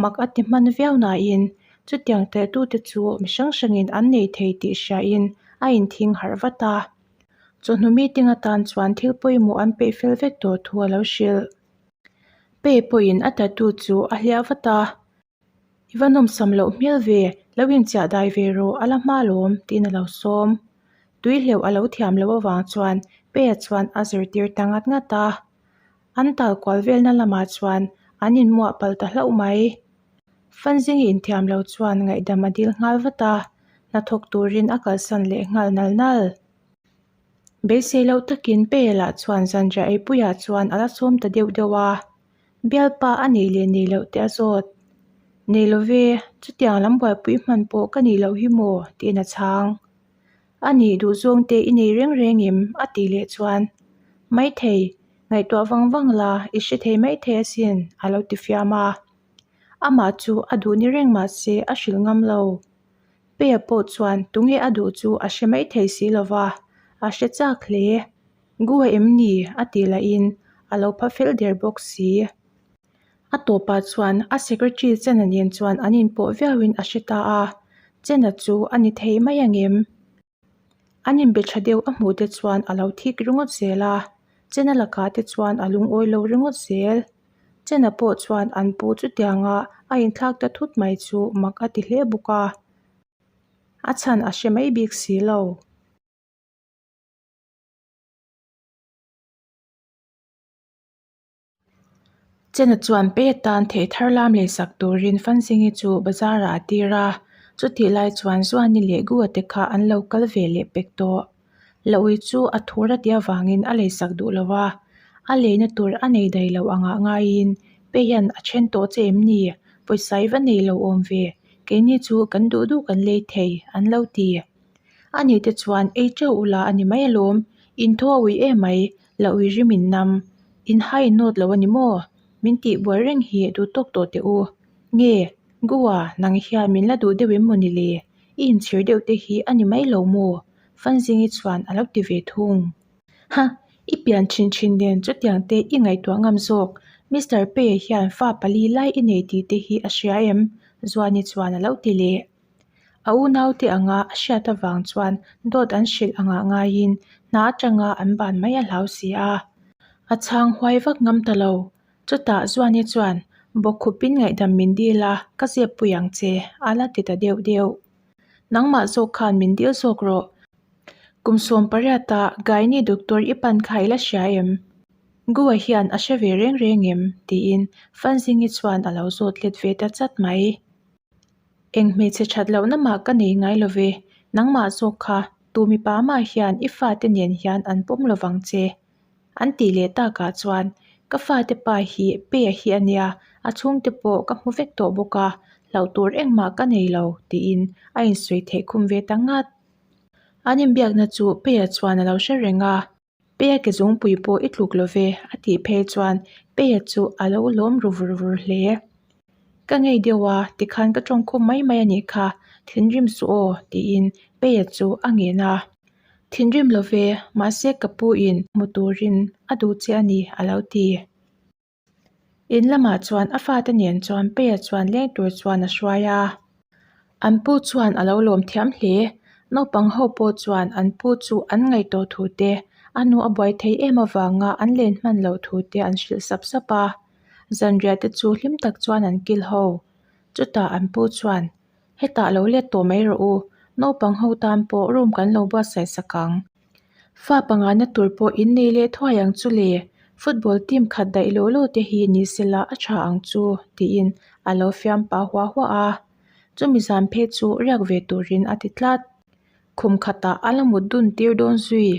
Mak a ti hman viau nain chutiang tehtute chu mi hrang hrangin an nei thei tih hriain a inthing harh vat a. Chawhnu meeting atan chuan thil pawimawh an peih fel vek tawh thu a lo hrilh. Peia pawhin a tattoo chu a hliah vat a. I va nawmsam loh hmel ve, lo inchiah dai ve rawh, a la hma lawm, tiin a lo sawm. Tui hleuh a lo thiam loh avang chuan Peia chuan a zirtir ta ngat ngat a. An tal kual velna lamah chuan an inmuah palh ta hlauh mai. Fanzingi inthiam lo chuan ngaihdam a dil nghal vat a, hnathawk turin a kalsan leh nghal nal nal. Beisei loh takin Peia lah chuan zanriah eipuiah chuan a la sawm ta deuh deuh a. Bialpa a nei leh nei loh teh a zawt. Nei lo ve, chutiang lam buaipui hman pawh ka nih loh hi maw? tiin a chhang. A nih duhzawng te i nei reng reng em? a tih leh chuan, Maithei, ngaihtuah vang vang la, i hre thei maithei asin, a lo ti fiam a. Amah chu a duh ni reng mah se a hrilh ngam lo. Peia pawh chuan tunge a duh chu a hre maithei si lo va, a hre chak hle. Gua em ni? a tih lahin a lo pha fel der bawk si. A tawpah chuan a secretary Chena nen chuan an inpawh viauin a hre ta a, Chena chu a ni thei mai angem? An inbe tha deuh a hmuh te chuan a lo thik ringawt zel a, Chena lakah te chuan a lungawi lo ringawt zel. Chena pawh chuan an pu chutianga a inthlak ta thut mai chu mak a ti hle bawk a, a chhan a hre mai bik si lo. Chena chuan pei atan thei thar lam lei sak turin Fansingi chu bazar ah a tir a. Chutih lai chuan Zuani leh Gua te kha an lo kal ve leh pek tawh. La ui chu a thur a tih avangin a leisak duh lo a, a leina tur a nei dai lo angah ngaiin Pe hian a then tawh che em ni? Pawisa i va nei lo awm ve, keini chu kan duh duh kan lei thei an lo ti. A nih te chuan ei teuh ula a ni mai alawm, in thaw a ui em mai, la ui rim in nam. In hai in nawt lo a ni maw? Min tih buai reng hi duh tawk tawh teh u. Nge, Goa, nang hian min la duh deuh em maw ni le? I inchhir deuh te hi a ni mai lo maw? Fanzingi chuan a lo ti ve thung. Ha! I pian thin thin nen chutiang te i ngaihtuah ngam zawk. Mister Pei hian fa pali lai i nei tih te hi a hria em? Zuani chuan a lo ti leh. A unaute anga a hriat avang chuan dawt an hrilh angah ngaiin hna atanga an ban mai a hlau si a. A chhang huai vak ngam ta lo. Chutah Zuani chuan, Bawkkhupin ngaihdam min dil a, ka zep pui ang che, a la ti ta deuh deuh. Nangmah zawk khan min dil zawk rawh. Kum 18 ah Gynae doctor i pan kha i la hria em? Goa hian a hre ve reng reng em? tiin Fanzingi chuan a lo zawt let ve ta chat mai. Eng hmeichhe that lohna mah ka nei ngai lo ve, nangmah zawk kha tu mipa mah hian i fate nen hian an pawm lovang che. An tih leh takah chuan ka fate pa hi Pea hi a nia, a chhungte pawh ka hmu vek tawh bawk a, hlauh tur engmah ka nei lo tiin a insawi theih khum ve ta ngat. An inbiakna chu Pea chuan a lo hre reng a. Peia ke zungpui pawh i tluk lo ve a tih phei chuan Peia chu a lo lawm ru vur vur hle. Ka ngei deuh a, tikhan ka tawngkhum mai mai a nih kha, thinrim suh aw tiin Peia chu a ngen a. Thinrim lo ve, mahse ka pu in hmu turin a duh che a ni a lo ti. In lamah chuan a fate nen chuan Peia chuan leng tur chuan a hruai a. An pu chuan a lo lawm thiam hle. Naupang ho pawh chuan an pu chu an ngaihtuah thu te, a nu a buai thei em avanga an len hman loh thu te an hrilh sap sap a. Zanriah te chu hlim tak chuan an kil ho. Chutah an pu chuan, Hetah lo let tawh mai rawh u, naupang ho tan pawh room kan lo buatsaih sak ang. Fa pangana tur pawh in nei leh thuai ang chu le, football team khat daih law law te hi ni sela a tha ang chu tiin a lo fiam pah huah huah a. Chumi zan phei chu riak ve turin a ti tlat. Khum khatah a la mut dun tir dawn zui.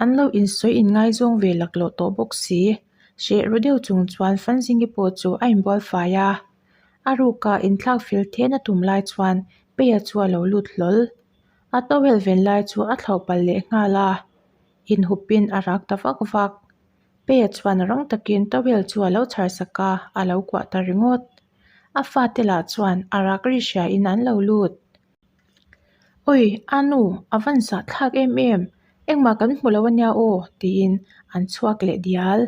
An lo insawi inngaizawng ve laklawh tawh bawk si. Hreh ru deuh chung chuan Fanzingi pawh chu a inbual fai a. A ruka inthlak fel then a tum lai chuan Peia chu a lo lut hlawl. A towel ven lai chu a thlauh palh leh nghal a, inhupin a rak ta vak vak. Peia chuan rang takin towel chu a lo chhar sak a, a lo kuah ta ringawt. A fate lah chuan a rak ri hriain an lo lut. Awi, a nu, a van zah thlak em em, engmah kan hmu lo ania aw, tiin an chhuak leh dial.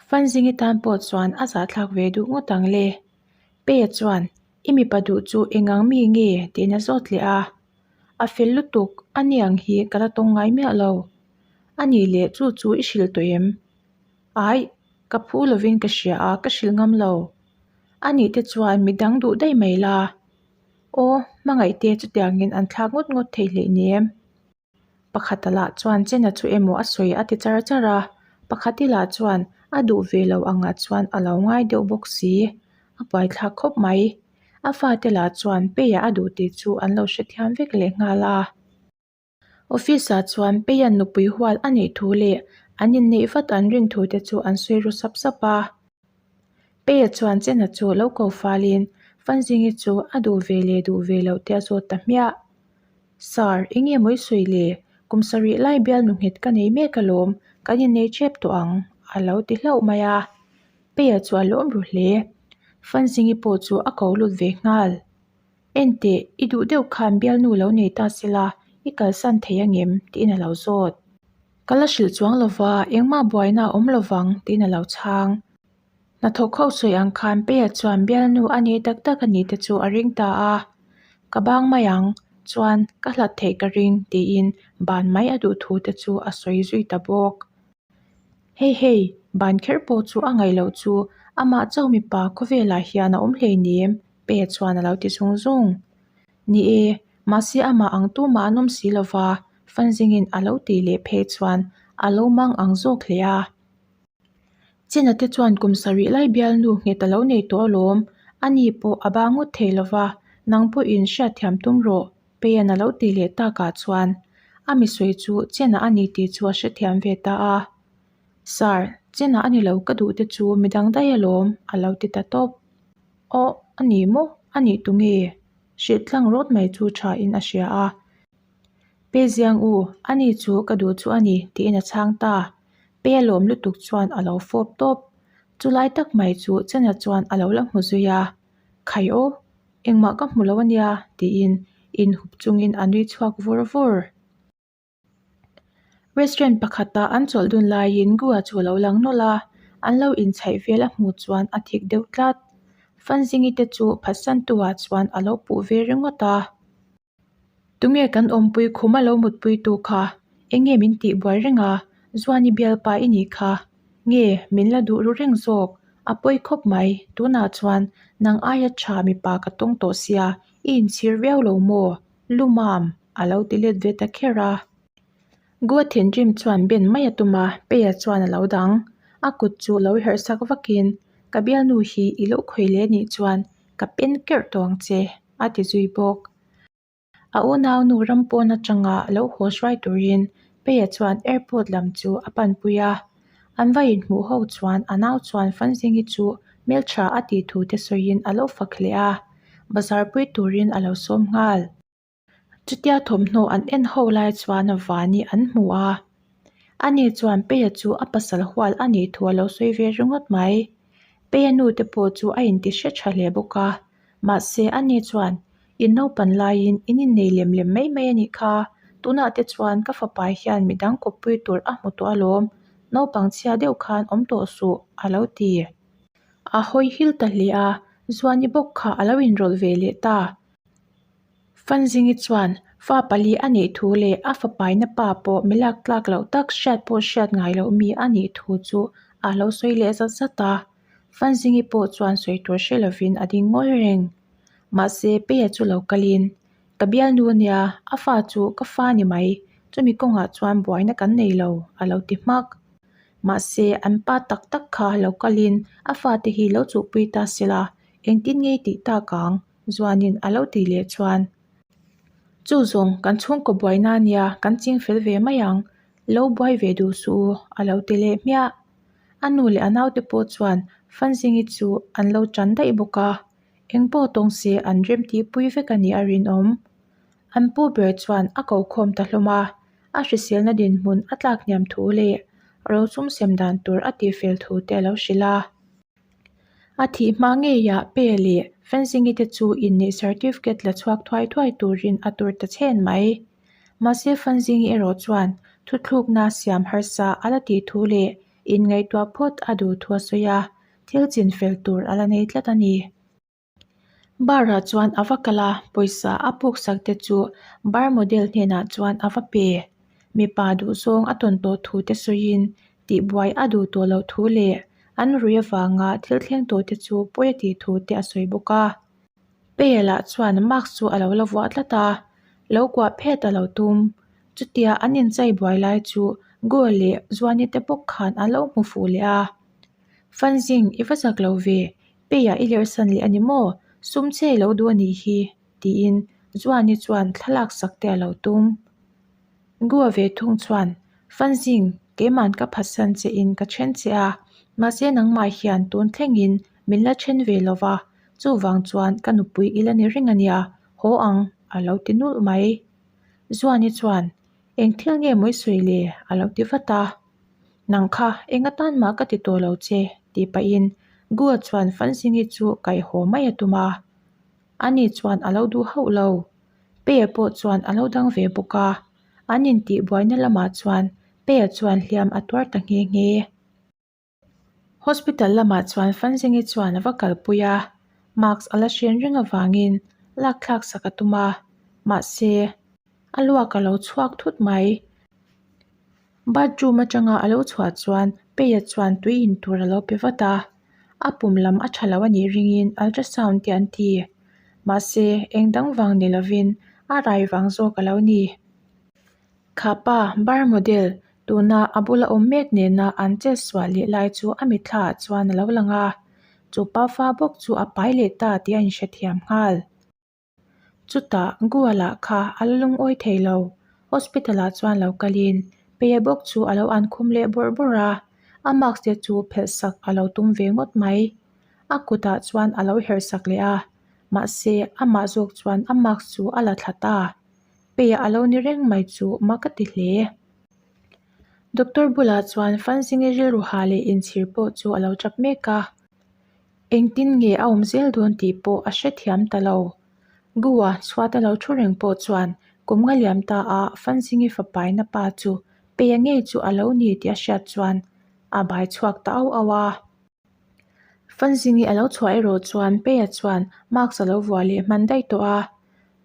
Fanzingi tan pawh chuan a zah thlak ve duh ngawt ang le. Peia chuan I mipa duh chu engang mi nge tiin a zawt leh a. A fel lutuk, a ni ang hi ka la tawng ngai miah lo. A nih leh chu chu i hrilh tawh em? Aih, ka phu lovin ka hria a, ka hrilh ngam lo. A nih te chuan midang duh daih mai la. Aw, hmangaihte chutiangin an thlak ngawt ngawt thei hleinem. Pakhata lah chuan Chena chu emaw a sawi a ti char char a, Pakhati lah chuan a duh ve lo angah chuan a lo ngai deuh bawk si, a buaithlak khawp mai. A fate lah chuan Peia a duh tih chu an lo hrethiam vek leh nghal a. Office ah chuan Peia'n nupui hual a neih thu leh an inneih vat an rin thu te chu an sawi ru sap sap a. Peia chuan Chena chu lo ko falin Fanzingi chu a duh ve leh duh ve loh te a zawt ta hmiah. Sir, eng nge maw i sawi le? Kum sarih lai bial nu nghet ka nei mek alawm, kan innei tep tawh ang, a lo ti hlauh mai a. Peia chu a lawm ru hle. Fanzingi pawh chu a ko lut ve nghal. Enteh, i duh deuh khan bialnu lo nei ta sela, i kalsan thei angem? tiin a lo zawt. Ka la hrilh chuang lova, engmah buaina a awm lovang, tiin a lo chhang. Hnathawk ho sawi ang khan Peia chuan bialnu a nei tak tak a ni te chu a ring ta a, Ka bang mai ang, chuan ka hlat theih ka ring tiin ban mai a duh thu te chu a sawi zui ta bawk. Hei hei, ban kher pawh chu a ngaih loh chu amah chauh mipa khawvelah hian a awm hleinem Peia chuan a lo ti zung zung. Ni e, mahse amah ang tumah an awm si lova, Fanzingin a lo tih leh phei chuan a lo mang ang zawk hle a. Chena te chuan kum sarih lai bialnu nghet a lo nei tawh alawm. Ani pawh a bang ngawt thei lova. Nang pawhin hriatthiam tum rawh, Peian a lo tih leh takah chuan a mi sawi chu Chena a ni tih chu a hrethiam ve ta a. Sir, Chena a ni lo ka duh te chu midang daih alawm, a lo ti ta tawp. Aw, a ni maw? A nih tu nge? Hrilh tlang rawt mai chu tha in a hria a. Pe ziang u, a ni chu ka duh chu a ni, tiin a chhang ta. Pe alawm lutuk chuan a lo fawp tawp. Chulai tak mai chu Chena chuan a lo la hmu zui a. Khai aw, engmah ka hmu lo a nia, tiin inhup chungin a nui chhuak vur vur. Restaurant pakhata an chawlh dun laiin Gua chu a lo lang nawlh a, an lo inchhaih vel a hmuh chuan a thik deuh tlat. Fanzingi te chu phatsantu ah chuan a lo puh ve ringawt a. Tunge kan awmpui khum a lo mutpui tu kha? Enge min tih buai reng a? Zuani bialpa i nih kha. Nge min la duh ru reng zawk? A pawi khawp mai, tunah chuan nang aia tha mipa ka tawng tawh sia, i inchhir viau lo maw? Lumam! A lo ti let ve ta kher a. Gua thinrim chuan ben mai a tum a, Peia chuan a lo dang. A kut chu lo herh sak vakin, Ka bialnu hi i lo khawi leh nih chuan ka pen kerh tawh ang che, a ti zui bawk. A unaunu ram pawn atanga lo haw hruai turin Peia chuan airport lam chu a panpui a. An va inhmuh ho chuan a nau chuan Fanzingi chu hmeltha a tih thu te sawiin a lo fak hle a, bazar pui turin a lo sawm nghal. Chutia thawmhnaw an en ho lai chuan Vani an hmu a, ani chuan Peia chu a pasal hual a nih thu a lo sawi ve ringawt mai. Peia nu te pawh chu a inti hre tha hle bawk a, mahse ani chuan in naupan laiin in innei lem lem mai mai a nih kha, tunah te chuan ka fapa hian midang kawppui tur a hmu tawh alawm, naupang chhia deuh khan awm tawh suh a lo ti. A hawi hil ta hle a, Zuani bawk kha a lo inrawlh ve leh ta. Fanzingi chuan fa pali a neih thu leh a fapaina pa pawh mi lak tlak loh tak hriat pawh hriat ngai loh mi a nih thu chu a lo sawi leh zat zat a. Fanzingi pawh chuan sawi tur hre lovin a ding ngawi reng. Mahse Peia chu lo kalin, Ka bialnu ania, a fa chu ka fa ni mai, chumi kawngah chuan buaina kan nei lo, a lo ti hmak. Mahse an pa tak tak kha lo kalin a fate hi lo chuhpui ta sela, engtin ngei tih tak ang? Zuanin a lo tih leh chuan, Chu zawng kan chhungkaw buaina ania kan ching fel ve mai ang, lo buai ve duh suh u a lo ti leh hmiah. A nu leh a naute pawh chuan Fanzingi chu an lo tan daih bawk a, eng pawh tawng se an rem tihpui vek a nih a rinawm. An pu ber chuan a ko khawm ta hlawm a, a hriselna dinhmun a tlak hniam thu leh rosum sem dan tur a tihfel thu te a lo hrilh a. A thih hma ngeiah Pe leh Fanzingi te chu inneih certificate la chhuak thuai thuai turin a tur ta chhen mai. Mahse Fanzingi erawh chuan thuthlukna siam harsa a la tih thu leh inngaihtuah phawt a duh thu a sawi a, thil chinfel tur a la nei tlat a ni. Bar ah chuan a va kal a, pawisa a puk sak te chu bar model hnenah chuan a va pe. Mipa duhzawng a tawn tawh thu te sawiin tihbuai a duh tawh loh thu leh an rui avanga thil thleng tawh te chu pawi a tih thu te a sawi bawk a. Peia lah chuan mask chu a lo la vuah tlat a, lo kuah phet a lo tum. Chutia an inchai buai lai chu Goa leh Zuani te bawk khan an lo hmu fuh leh a. Fanzing, i va zak lo ve, Peia i lerhsan leh a ni maw? Sum che i lo duh a nih hi, tiin Zuani chuan thlalak sak te a lo tum. Gua ve thung chuan, Fanzing, keiman ka phatsan che in ka then che a, mahse nangmah hian tun thlengin min la then ve lo va, chuvang chuan ka nupui i la ni reng a nia, haw ang, a lo ti nulh mai. Zuani chuan, Eng thil nge maw i sawi le? a lo ti vat a. Nang kha eng atan mah ka ti tawh lo che, tih pahin Gua chuan Fanzingi chu kaihhaw mai a tum a. Ani chuan a lo duh hauh lo. Peia pawh chuan a lo dang ve bawk a. An intih buaina lamah chuan Peia chuan hliam a tuar ta nghe nghe. Hospital lamah chuan Fanzingi chuan a va kalpui a, mask a la hren reng avangin lak thlak sak a tum a, mahse a luak a lo chhuak thut mai. Bathroom atanga a lo chhuah chuan Peia chuan tui in tur a lo pe vat a, a pum lam a tha lo a nih ringin ultrasound te an ti. Mahse eng dang vang ni lovin a rai vang zawk a lo ni. Kha pa bar model tuna a bula awm mek nena an chet suah leh lai chu a mitthla ah chuan a lo lang a, chu pa fa bawk chu a pai leh ta tih a inhrethiam nghal. Chutah Gua lah kha a la lungawi thei lo. Hospital ah chuan lo kalin Peia bawk chu a lo an khum leh bawrh bawrh a, a mask te chu phelh sak a lo tum ve ngawt mai. A kutah chuan a lo herh sak leh a, mahse amah zawk chuan a mask chu a la thla ta. Peia a lo ni reng mai chu mak a ti hle. Doctor bulah chuan Fanzingi rilru ha leh inchhir pawh chu a lo tap mek a. Engtin nge a awm zel dawn tih pawh a hrethiam ta lo. Goa chhuat a lo thu reng pawh chuan kum nga liam ta a Fanzingi fapaina pa chu Peia ngei chu a lo ni tih a hriat chuan a bai chhuak ta auh auh a. Fanzingi a lo chhuah erawh chuan Peia chuan mask a lo vuah leh hman daih tawh a.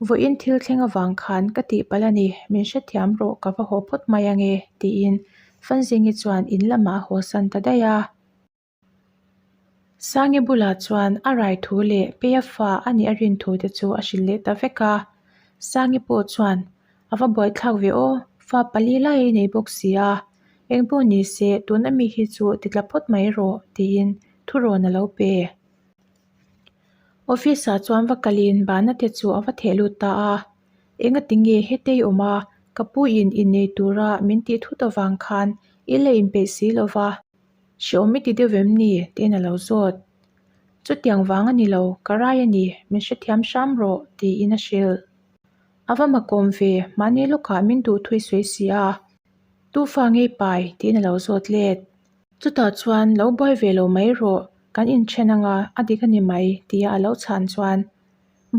Vawiin thil thleng avang khan ka tihpalh a ni, min hrethiam rawh ka va haw phawt mai ange tiin Fanzingi chuan in lamah a hawsan ta daih a. Sangi bulah chuan a rai thu leh Peia fa a nih a rin thu te chu a hrilh leh ta vek a. Sangi pawh chuan, A va buaithlak ve aw, fa pali lai a nei bawk si a, eng pawh ni se tuna mi hi chu ti tla phawt mai rawh tiin thurawn a lo pe. Office ah chuan va kalin bana te chu a va theh lut ta a, engati nge hetei awm a, ka pu in innei tura min tih thut avang khan i la inpeih si lo va. Hreawm i ti deuh em ni? tiin a lo zawt. Chutiang vang a ni lo, ka rai a ni, min hrethiam hram rawh, tiin a hrilh. A va makawm ve, mahni lawkah min duh thui sawi si a. Tu fa ngei pai? tiin a lo zawt let. Chutah chuan lo buai ve lo mai rawh, kan inthen anga a dik a ni mai, tia a lo chhan chuan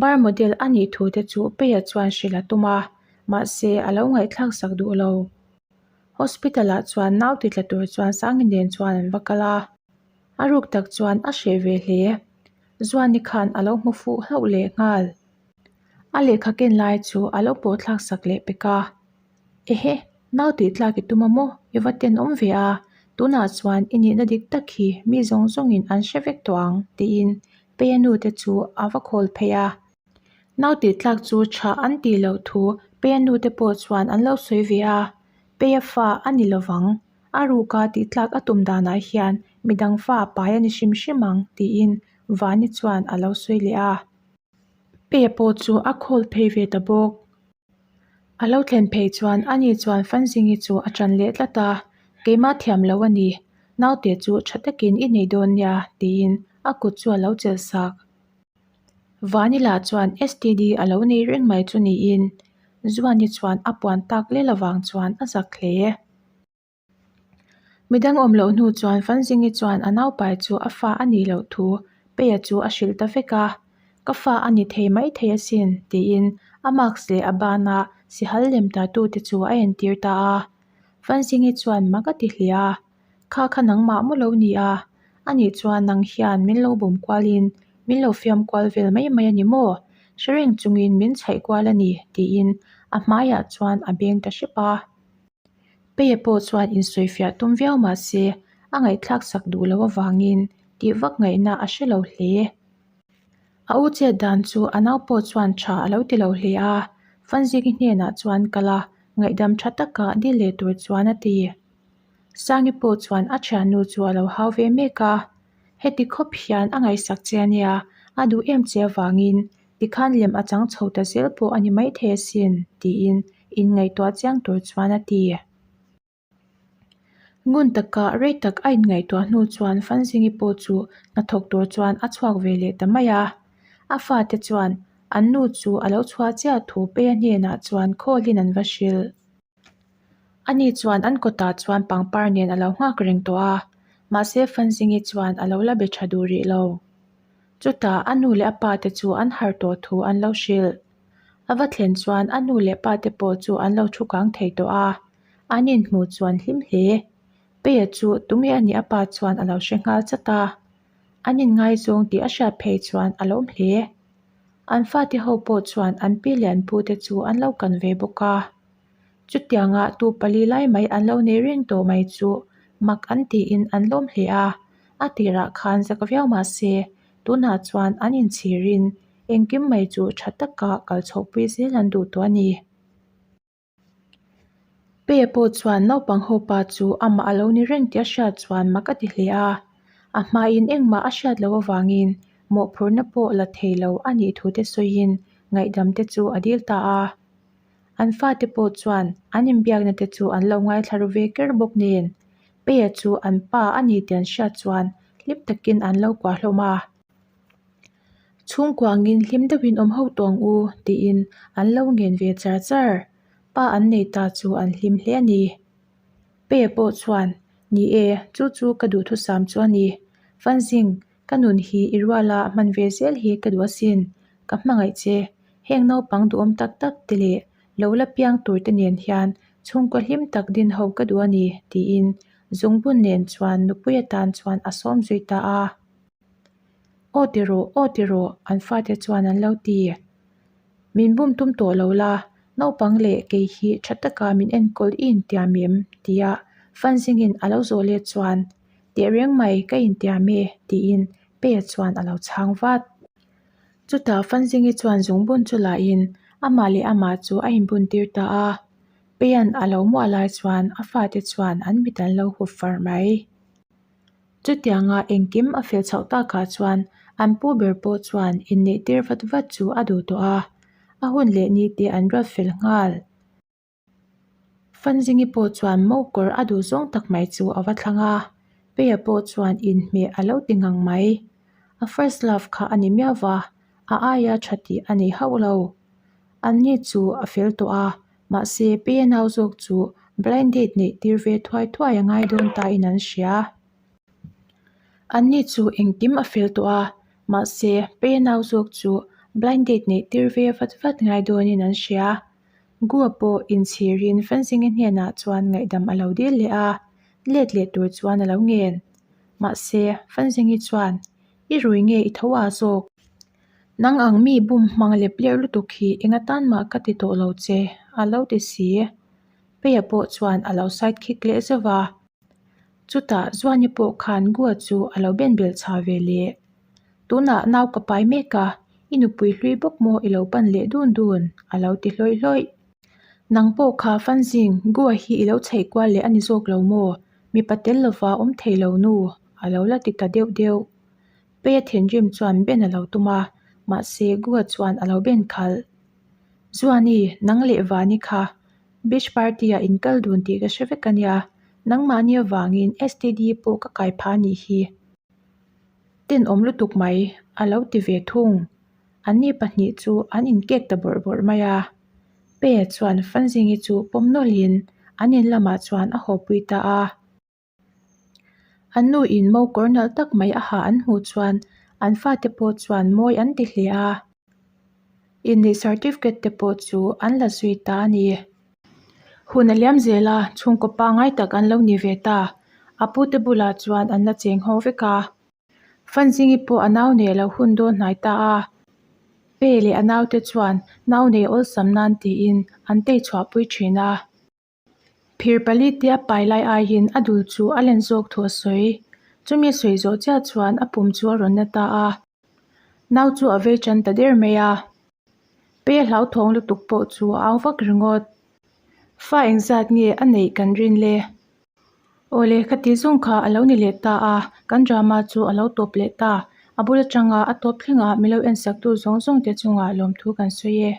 bar model a nih thu te chu Peia chuan hrilh a tum a, mahse a lo ngaihthlak sak duh lo. Hospital ah chuan nau ti tla tur chuan Sangi nen chuan an va kal a, a ruk tak chuan a hreh ve hle. Zuani khan a lo hmu fuh hlauh leh nghal. A lehkha ken lai chu a lo pawh thlak sak leh pek a, Ehe, nau tih tlak i tum a maw? I va tenawm ve a, tunah chuan i nihna dik tak hi mi zawng zawngin an hre vek tawh ang tiin Peia nu te chu a va khawl phei a. Nau tih tlak chu tha an tih loh thu Peia nu te pawh chuan an lo sawi ve a, Peia fa a ni lovang, a ruka tih tlak a tum danah hian midang fa a pai a ni hrim hrim ang tiin Vani chuan a lo sawi leh a. Peia pawh chu a khawl phei ve ta bawk. A lo thlen phei chuan ani chuan Fanzingi chu a ṭan leh tlat a, Keimah thiam lo a ni, naute chu ṭha takin i nei dawn nia tiin a kut chu a lo chelh sak. Vanila chuan STD a lo nei reng mai chu niin Zuani chuan a puan tak lel avang chuan a zak hle. Midang awm loh hnu chuan Fanzingi chuan a naupai chu a fa a nih loh thu Peia chu a hrilh ta vek a, Ka fa a ni thei mai thei asin tiin a mask leh a bana sihal lem ta tute chu a entir ta a. Fanzingi chuan mak a ti hle a, Kha kha nangmah maw lo ni a? Anih chuan nang hian min lo bawm kualin min lo fiam kual vel mai mai a ni maw? Hre reng chungin min chhaih kual a ni tiin a hmaiah chuan a beng ta hrep a. Peia pawh chuan insawifiah tum viau mah se a ngaihthlak sak duh loh avangin tih vak ngaihna a hre lo hle. A u chet dan chu a nau pawh chuan tha a lo ti lo hle a, Fanziki hnenah chuan kal a, ngaihdam tha taka dil leh tur chuan a ti. Sangi pawh chuan a thiannu chu a lo hau ve mek a, heti khawp hian a ngaihsak che a nia, a duh em che avangin Tikhan lem a chang chho ta zel pawh a ni maithei asin, tiin inngaihtuah chiang tur chuan a ti. Ngun taka rei tak a inngaihtuah hnu chuan Fanzingi pawh chu hnathawk tur chuan a chhuak ve leh ta mai a. A fate chuan an nu chu a lo chhuah chiah thu Peia hnenah chuan khawlin an va hrilh. Ani chuan an kawtah chuan pangpar nen a lo nghak reng tawh a, mahse Fanzingi chuan a lo la be tha duh rih lo. Chutah a nu leh a pa te chu an harh tawh thu an lo hrilh. A va thlen chuan a nu leh pa te pawh chu an lo thu kang thei tawh a, an inhmuh chuan hlim hle. Peia chu tunge a nih a pa chuan a lo hre nghal chat a, an inngaizawng tih a hriat phei chuan a lawm hle. An fate ho pawh chuan an pi leh an pu te chu an lo kan ve bawk a. Chutianga tu pali lai mai an lo nei reng tawh mai chu mak an tiin an lawm hle a, a tirah khan zak viau mah se tunah chuan an inchhirin engkim mai chu tha taka kal chhohpui zel an duh tawh a ni. Peia pawh chuan naupang ho pa chu amah a lo ni reng tih a hriat chuan mak a ti hle a, a hmain engmah a hriat loh avangin mawhphurhna pawh la thei lo a nih thu te sawiin. ngaihdam te chu a dil ta a. An fate pawh chuan an inbiakna te chu an lo ngaithla ru ve ker bawk nen, Peia chu an pa a ni tih an hriat chuan hlim takin an lo kuah hlawm a. Chhungkuangin hlim deuhin awm ho tawh ang u tiin an lo ngen ve char char. Pa an nei ta chu an hlim hle a ni. Peia pawh chuan, Ni e, chu chu ka duhthusam chu a ni. Fanzing, ka nun hi i ruala hman ve zel hi ka duh asin. Ka hmangaih che. Heng naupang duhawm tak tak te leh lo la piang tur te nen hian chhungkaw hlim tak din ho ka duh a ni, tiin zungbun nen chuan nupui atan chuan a sawm zui ta a. Aw ti rawh, aw ti rawh, an fate chuan an lo ti. Min bum tum tawh lo la, naupang leh kei hi tha taka min enkawl i intiam em? tia Fanzingin a lo zawh let chuan, Tehreng mai ka intiam e, tiin Peia chuan a lo chhang vat. Chutah Fanzingi chuan zungbun chu lahin amah leh amah chu a inbuntir ta a. Peia'n a lo muah lai chuan a fate chuan an mit an lo hup far mai. Chutianga engkim a fel chhoh takah chuan an pu ber pawh chuan inneih tir vat vat chu a duh tawh a, a hun leh ni te an ruat fel nghal. Fanzingi pawh chuan mo kawr a duh zawng tak mai chu a va thlang a, Peia pawh chuan inhmeh a lo ti ngang mai. A first love kha a ni miau va, a aia tha tih a nei hauh lo. Anni chu a fel tawh a, mahse Peia nau zawk chu blind date neih tir ve thuai thuai a ngai dawn ta in an hria. Anni chu engkim a fel tawh a, mahse Peia nau zawk chu blind date neih tir ve vat vat ngai dawnin an hria. Gua pawh inchhirin Fanzingi hnenah chuan ngaihdam a lo dil leh a, let leh tur chuan a lo ngen. Mahse, Fanzingi chuan, I rui nge i tho a zawk? Nang ang mi bum hmang lep ler lutuk hi eng atan mah ka ti tawh lo che, a lo ti si. Peia pawh chuan a lo side kick leh zeuh va. Chutah Zuani pawh khan Gua chu a lo ben belh chha ve leh. Tunah nau ka pai mek a, i nupui hlui bawk maw i lo pan leh dun dun, a lo ti hlawih hlawih. Nang pawh kha Fanzing, Gua hi i lo chheih kual leh a ni zawk lo maw? Mipa tel lova awm thei lo nu, a lo la ti ta deuh deuh. Peia thinrim chuan ben a lo tum a, mahse Gua chuan a lo ben khalh. Zuani, nang leh Vani kha Beach party ah in kal dun tih ka hre vek a nia, nangmahni avangin STD pawh ka kai phah a nih hi. Tenawm lutuk mai, a lo ti ve thung. Anni pahnih chu an inkek ta bawrh bawrh mai a. Peia chuan Fanzingi chu pawm nawlhin an in lamah chuan a hawpui ta a. An nu in mo kawr nalh tak mai a ha an hmuh chuan an fate pawh chuan mawi an ti hle a. Inneih certificate te pawh chu an la zui ta a ni. Hun a liam zel a, chhungkaw pangngai tak an lo ni ve ta. A pute bulah chuan an la cheng ho vek a. Fanzingi pawh a nau nei lo hun dawn hnai ta a. Pe leh a naute chuan nau nei awlsam nan tiin an tei chhuahpui thin a. Phir pali te a pai lai aiin a dul chu a len zawk thu a sawi. Chumi a sawi zawh chiah chuan a pum chu a rawn na ta a. Nau chu a vei tan ta der mai a. Pe hlauthawng lutuk pawh chu a au vak ringawt. Fa engzat nge a neih kan rin le? Awle, khati zawng kha a lo ni leh ta a, kan drama chu a lo tawp leh ta. A bul atanga a tawp thlengah milo ensaktu zawng zawng te chungah lawmthu kan sawi e.